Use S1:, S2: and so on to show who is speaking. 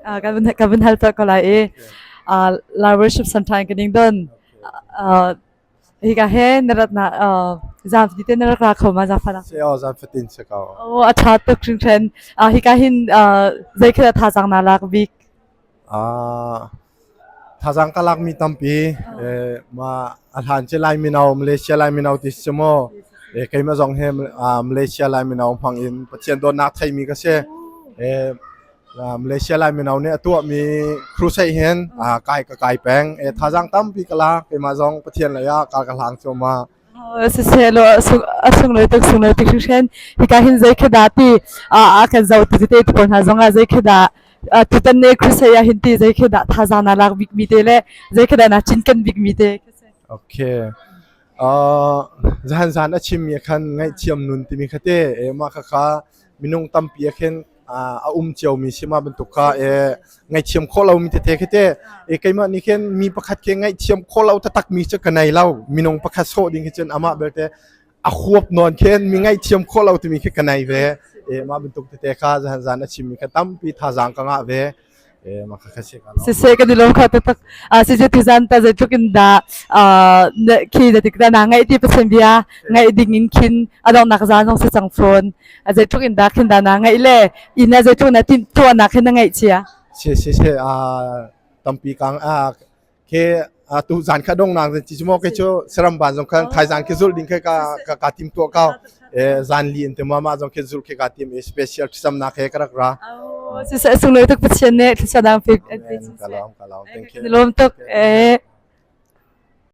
S1: Kan vun kan vun hal tuah ko lai i Lai worship sometime ka ning don. Hika he na rat na zan te na rak ra kho ma zafa
S2: Se o zan fatin se ko.
S1: Oh a tha tuk hringhren. Hika hin zei khi thazaang na lak bik?
S2: Thazaang ka lakmi tampi ma a hlan ci Lai mino Malaysia Lai mino ti si maw keimah zong hi Malaysia Lai mino hmang in Pathian dawtnak theimi ka si. Malaysia Lai mino nih a tuahmi crusade hin kai ka kai peng. Thazaang tampi ka lak keimah zong Pathian lei ah kal ka hlang cuahmah.
S1: Siseh a sunglawi tuk sunglawi tuk hringhran. Hika hin zei khi dah ti a kan zoh tu tete pawl hna zongah zei khi dah tutan ne crusade ah hin ti zei khi dah thazaang na lak bikmi te le zei khi dah na cinken bikmi te.
S2: Okay. Zahan zan a chimmi khan ngaihthiam nun timi kha te mah kha kha minung tampi ah khin a um ciomi si ma bantuk kha ngaihthiam khawh lomi tete khi te e keimah nih khin mi pakhat khi ngaihthiam khawh lo taktak mi cu ka nei lo minung pakhat sawh ding khi cun amah belte a huap nawn khin mi ngaihthiam khawh lo timi khi ka nei ve e mah bantuk tete kha zan zan a chimmi kha tampi thazaang ka ngah ve
S1: Siseh kan i lawm kho taktak. Siseh tuzan ta zeitluk in dah khi zeitik dah naa ngaih ti Pathian bia ngaih ding in khin a donghnak zan zong si cang fawn. Zeitluk in dah khin dah naa ngaih le inn ah zeitluk na timh tuahnak hin na ngaih chia.
S2: Si si si tampi kang Khi tu zan kha dong nang ci mo ke chu saram ban zong khan thaizang khi zul ding khe ka ka ka tim to ka e zan li in te ma ma zong khi zul khi ka tim e special thisam na khe ka rak ra.
S1: Si sa sung loi tuk Pathian ne thlasa dang pek.
S2: Ka lawm ka lawm thank you.
S1: Lawm tuk e.